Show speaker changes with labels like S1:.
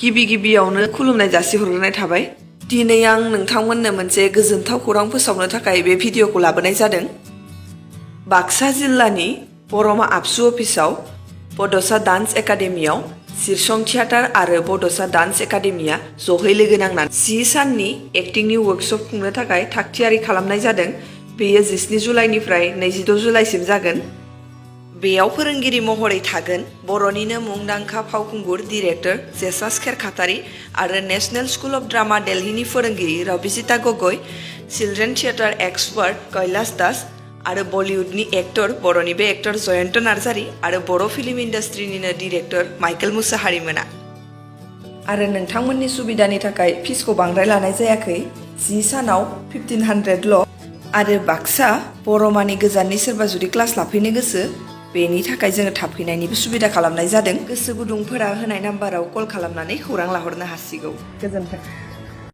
S1: गिबि गिबियावनो खुलुमनाय जासिहरग्रोनाय थाबाय। दिनै आं नोंथांमोननो मोनसे गोजोनथाव खौरां फोसावनो थाखाय बे भिडिअखौ लाबोनाय जादों। बाक्सा जिल्लानि बरमा आबसु अफिसाव बड'सा डान्स एकाडेमियाव सिरसं थियेटार आरो बड'सा डान्स एकाडेमिया जहै लोगो नांनानै 10 साननि एक्टिंनि वर्कशप खुंनो थाखाय थागथियारि खालामनाय जादों। बेयो 17 जुलाइनिफ्राय 26 जुलाइसिम जागोन। बेयाव फोरोंगिरि महरै थागोन बर'निनो मुंदांखा फावखुंगुर डिरेक्टर जेसास खेरखातारि आरो नेशनेल स्कुल अफ ड्रामा दिल्लीनि फोरोंगिरि Rabijita Gogoi, children theatre expert Kailash Das आरो बलिउडनि एक्टर बर'नि बे एक्टर जयन्त नार्जारी आरो बर' फिल्म इन्डास्ट्रिनिनो डिरेक्टर माइकेल मुसाहारिमोना। आरो नोंथांमोननि सुबिदानि थाखाय फिसखौ बांद्राय लानाय जायाखै। 10 सानाव 1500 ल'। आरो बाक्सा बरमानि गोजाननि सोरबा जुदि क्लास लाफैनो गोसो, बेनि थाखाय जोङो थाफैनायनिबो सुबिदा खालामनाय जादों। गोसो गुदुंफोरा होनाय नाम्बाराव कल खालामनानै खौरां लाहरनो हासिगौ। गोजोन्थों।